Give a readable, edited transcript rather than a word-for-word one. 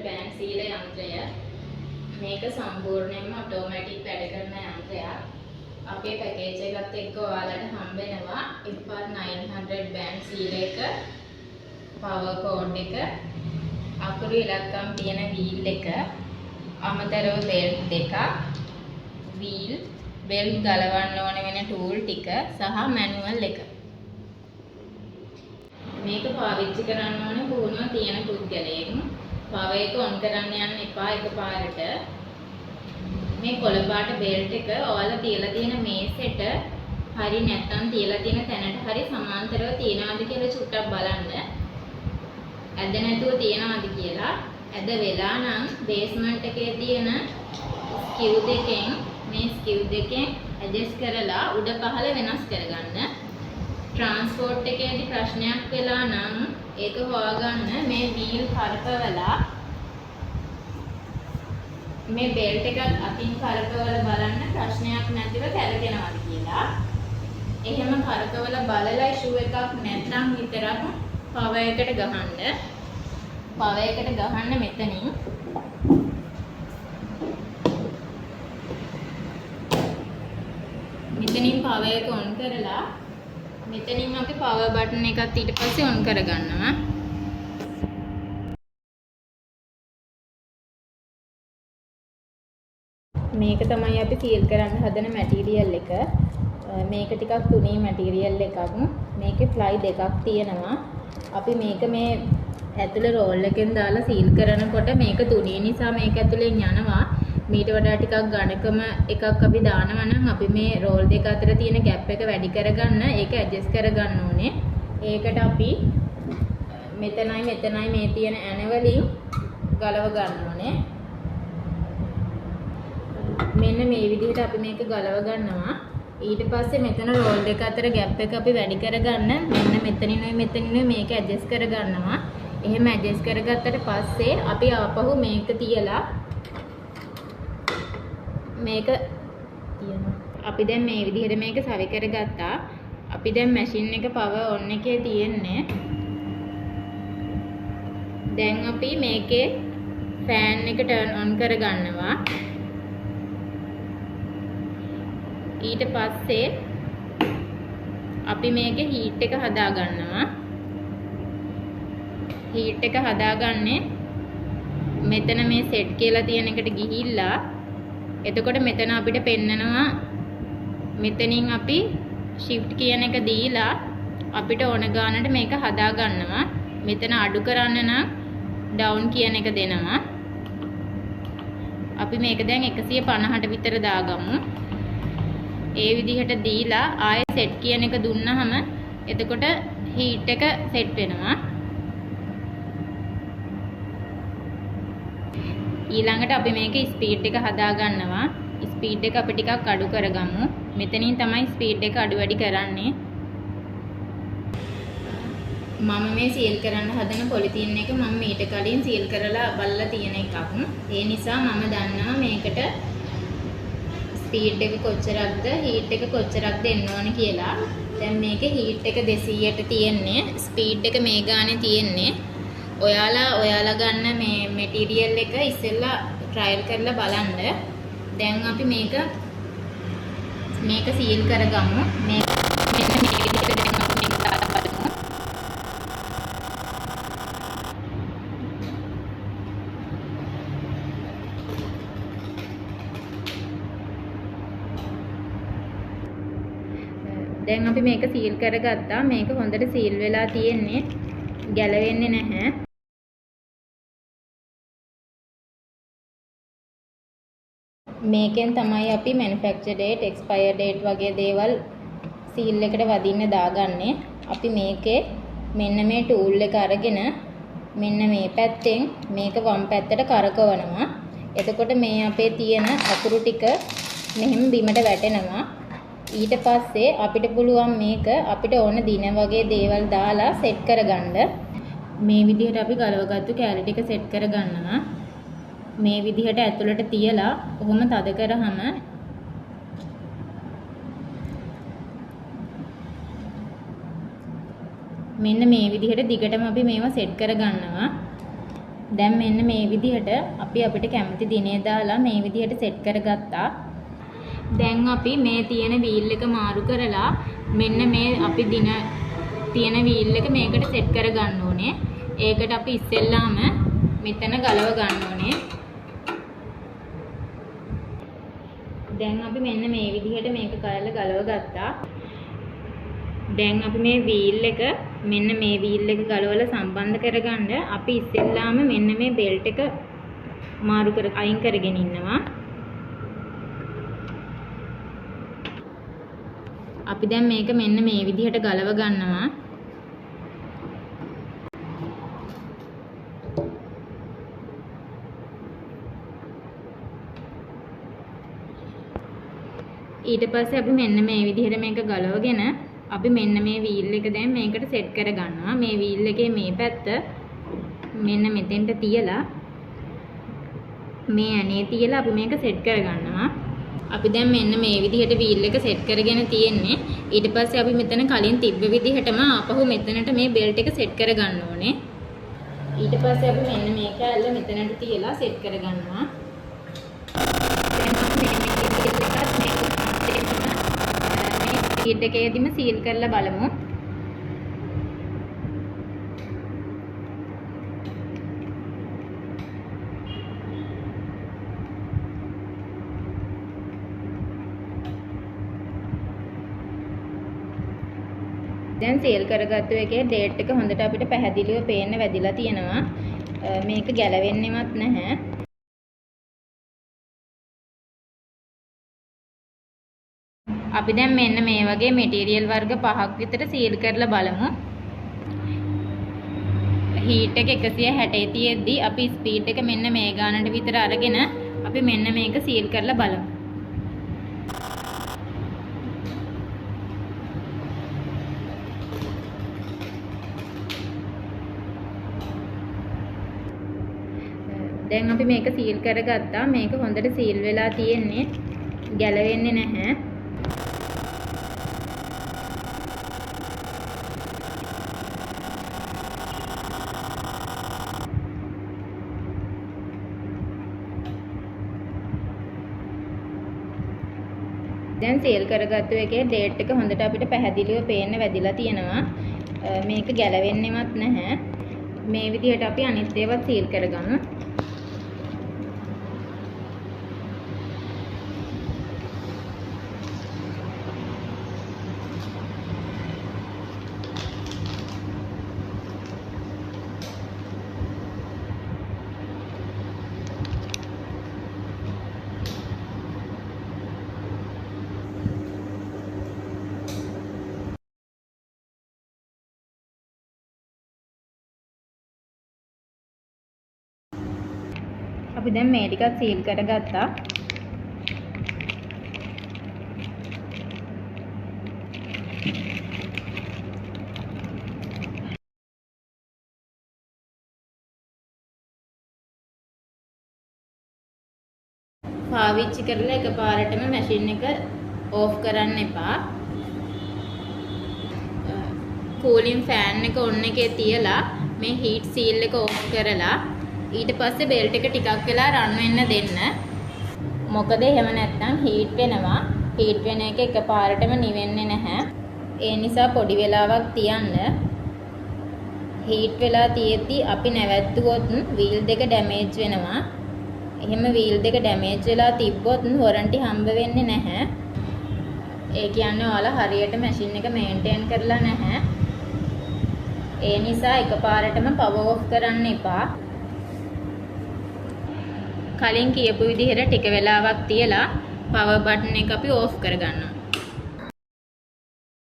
Band සීල යන්ත්‍රය. මේක සම්පූර්ණයෙන්ම ඔටෝමැටික් වැඩ කරන යන්ත්‍රයක්. අපේ පැකේජ් එකත් එක්ක ඔයාලට හම්බ වෙනවා FR900 band සීල එක, පවර් කෝඩ් එක, අකුරු ඉලක්කම් තියෙන වීල් එක, අමතරව බෙල්ට් දෙකක්, වීල් බෙල්ට් ගලවන්න ඕන වෙන ටූල් ටික සහ මැනුවල් එක. මේක පාවිච්චි කරන්න ඕනේ පුහුණුව තියෙන පුද්ගලයෙක්. පවර් එක ඔන් කරන්න යන්න එපා එකපාරට. මේ කොළ පාට බෙල්ට් එක ඔයාලා තියලා තියෙන මේසෙට හරි නැත්නම් තියලා තියෙන තැනට හරි සමාන්තරව තියනවාද කියලා චුට්ටක් බලන්න. ඇද නැතුව තියනවාද කියලා. ඇද වෙලා නම් බේස්මන්ට් එකේ තියෙන ස්කිව් දෙකෙන් මේ ස්කිව් දෙකෙන් ඇඩ්ජස්ට් කරලා උඩ පහළ වෙනස් කරගන්න. ට්‍රාන්ස්පෝර්ට් එකේදී ප්‍රශ්නයක් වෙලා නම් ඒක හොයාගන්න මේ වීල් කරකවලා මේ බෙල්ට් එකත් අතින් කරකවලා බලන්න ප්‍රශ්නයක් නැතිව කැරකෙනවද කියලා. එහෙම කරකවලා බලලා ඉෂුව එකක් නැත්නම් විතරක් පවර් එකට ගහන්න. පවර් එකට ගහන්න මෙතනින්. මෙතනින් පවර් එක ඔන් කරලා මෙතනින් අපි පවර් බටන් එකත් ඊට පස්සේ ඔන් කරගන්නවා. මේක තමයි අපි සීල් කරන්න හදන මැටීරියල් එක. මේක ටිකක් තුනී මැටීරියල් එකක්. මේකේ ෆ්ලයි දෙකක් තියෙනවා. අපි මේක මේ ඇතුලේ රෝල් එකෙන් දාලා සීල් කරනකොට මේක තුනී නිසා මේක ඇතුලෙන් යනවා. මීට වඩා ටිකක් ඝනකම එකක් අපි දානවා නම් අපි මේ රෝල් දෙක අතර තියෙන ගැප් එක වැඩි කරගන්න ඒක ඇඩ්ජස්ට් කරගන්න ඕනේ. ඒකට අපි මෙතනයි මෙතනයි මේ තියෙන ඇන වලින් ගලව ගන්න ඕනේ. මෙන්න මේ විදිහට අපි මේක ගලව ගන්නවා. ඊට පස්සේ මෙතන රෝල් දෙක අතර ගැප් එක අපි වැඩි කරගන්න මෙන්න මෙතනිනුයි මෙතනිනුයි මේක ඇඩ්ජස්ට් කරගන්නවා. එහෙම ඇඩ්ජස්ට් කරගත්තට පස්සේ අපි ආපහු මේක තියලා මේක තියනවා. අපි දැන් මේ විදිහට මේක සවි කරගත්තා. අපි දැන් මැෂින් එක පවර් ඔන් එකේ තියෙන්නේ. දැන් අපි මේකේ ෆෑන් එක ටර්න් ඔන් කරගන්නවා. ඊට පස්සේ අපි මේකේ හීට් එක හදා ගන්නවා. හීට් එක හදාගන්නේ මෙතන මේ සෙට් කියලා තියෙන එකට ගිහිල්ලා එතකොට මෙතන අපිට පෙන්නනවා මෙතනින් අපි ෂිෆ්ට් කියන එක දීලා අපිට ඕන ගානට මේක හදා ගන්නවා. මෙතන අඩු කරන්න නම් ඩවුන් කියන එක දෙනවා. අපි මේක දැන් 150ට විතර දාගමු. ඒ විදිහට දීලා ආයෙ සෙට් කියන එක දුන්නාම එතකොට හීට් එක සෙට් වෙනවා. ඊළඟට අපි මේකේ ස්පීඩ් එක හදා ගන්නවා. ස්පීඩ් එක අපි ටිකක් අඩු කරගමු. මෙතනින් තමයි ස්පීඩ් එක අඩු වැඩි කරන්නේ. මම මේ සීල් කරන්න හදන පොලිතීන් එක මම මීට කලින් සීල් කරලා බලලා තියෙන එකක්. ඒ නිසා මම දන්නවා මේකට ස්පීඩ් එක කොච්චරක්ද, හීට් එක කොච්චරක්ද එන්න ඕන කියලා. දැන් මේකේ හීට් එක 200ට තියෙන්නේ, ස්පීඩ් එක මේ ගානේ තියෙන්නේ. ඔයාලා ගන්න මේ මැටීරියල් එක ඉස්සෙල්ලා ට්‍රයල් කරලා බලන්න. දැන් අපි මේක සීල් කරගමු. මෙන්න මේ විදිහට දැන් අපි මේක දාලා බලමු. දැන් අපි මේක සීල් කරගත්තා. මේක හොඳට සීල් වෙලා තියෙන්නේ. ගැලවෙන්නේ නැහැ. මේකෙන් තමයි අපි මැනුෆැක්චර් ඩේට්, එක්ස්පයර් ඩේට් වගේ දේවල් සීල් එකට වදින්න දාගන්නේ. අපි මේකේ මෙන්න මේ ටූල් එක අරගෙන මෙන්න මේ පැත්තෙන් මේක වම් පැත්තට කරකවනවා. එතකොට මේ අපේ තියෙන අකුරු ටික මෙහෙම බිමට වැටෙනවා. ඊට පස්සේ අපිට පුළුවන් මේක අපිට ඕන දින වගේ දේවල් දාලා සෙට් කරගන්න. මේ විදිහට අපි ගලවගත්තු කෑලි ටික සෙට් කරගන්නවා. මේ විදිහට ඇතුළට තියලා ඔහොම තද කරාම මෙන්න මේ විදිහට දිගටම අපි මේවා සෙට් කරගන්නවා. දැන් මෙන්න මේ විදිහට අපි අපිට කැමති දිනේ දාලා මේ විදිහට සෙට් කරගත්තා. දැන් අපි මේ තියෙන වීල් එක මාරු කරලා මෙන්න මේ අපි දින තියෙන වීල් එක මේකට සෙට් කරගන්න ඕනේ. ඒකට අපි ඉස්සෙල්ලාම මෙතන ගලව ගන්න ඕනේ. දැන් අපි මෙන්න මේ විදිහට මේක කරලා ගලව ගත්තා. දැන් අපි මේ වීල් එක මෙන්න මේ වීල් එක ගලවලා සම්බන්ධ කරගන්න අපි ඉස්සෙල්ලාම මෙන්න මේ බෙල්ට් එක මාරු කර අයින් කරගෙන ඉන්නවා. අපි දැන් මේක මෙන්න මේ විදිහට ගලව ගන්නවා. ඊට පස්සේ අපි මෙන්න මේ විදිහට මේක ගලවගෙන අපි මෙන්න මේ වීල් එක දැන් මේකට සෙට් කරගන්නවා. මේ වීල් එකේ මේ පැත්ත මෙන්න මෙතෙන්ට තියලා මේ ඇනේ තියලා අපි මේක සෙට් කරගන්නවා. අපි දැන් මෙන්න මේ විදිහට වීල් එක සෙට් කරගෙන තියෙන්නේ. ඊට පස්සේ අපි මෙතන කලින් තිබ්බ විදිහටම ආපහු මෙතනට මේ බෙල්ට් එක සෙට් කරගන්න ඕනේ. ඊට පස්සේ අපි මෙන්න මේ කෑල්ල මෙතනට තියලා සෙට් කරගන්නවා. දැන් අපි මේ වීල් එකත් මේක මේ සීට් එකේදීම සීල් කරලා බලමු. දැන් සීල් කරගත්තු එකේ ඩේට් එක හොඳට අපිට පැහැදිලිව පේන්න වැදිලා තියෙනවා. මේක ගැලවෙන්නෙවත් නැහැ. අපි දැන් මෙන්න මේ වගේ මැටීරියල් වර්ග පහක් විතර සීල් කරලා බලමු. හීට් එක 160 තියෙද්දි අපි ස්පීඩ් එක මෙන්න මේ ගානට විතර අරගෙන අපි මෙන්න මේක සීල් කරලා බලමු. දැන් අපි මේක සීල් කරගත්තා. මේක හොඳට සීල් වෙලා තියෙන්නේ. ගැලවෙන්නේ නැහැ. දැන් සීල් කරගත්තු එකේ ඩේට් එක හොඳට අපිට පැහැදිලිව පේන්න වැදිලා තියෙනවා. මේක ගැලවෙන්නෙවත් නැහැ. මේ විදිහට අපි අනිත් ඒවාත් සීල් කරගමු. අපි දැන් මේ ටිකත් සීල් කරගත්තා. පාවිච්චි කරලා එකපාරටම මැෂින් එක ඕෆ් කරන්න එපා. කූලින් ෆෑන් එක ඔන් එකේ තියලා මේ හීට් සීල් එක ඕෆ් කරලා ඊට පස්සේ බෙල්ට් එක ටිකක් වෙලා රන් වෙන්න දෙන්න. මොකද එහෙම නැත්නම් හීට් වෙනවා. හීට් වෙන එක එකපාරටම නිවෙන්නේ නැහැ. ඒ නිසා පොඩි වෙලාවක් තියන්න. හීට් වෙලා තියෙද්දි අපි නැවැත්තුවොත් වීල් දෙක ඩැමේජ් වෙනවා. එහෙම වීල් දෙක ඩැමේජ් වෙලා තිබ්බොත් වොරන්ටි හම්බ වෙන්නේ නැහැ. ඒ කියන්නේ ඔයාලා හරියට මැෂින් එක මේන්ටේන් කරලා නැහැ. ඒ නිසා එකපාරටම පවර් ඔෆ් කරන්න එපා. කලින් කියපු විදිහට ටික වෙලාවක් තියලා පවර් බටන් එක අපි ඕෆ් කරගන්නවා.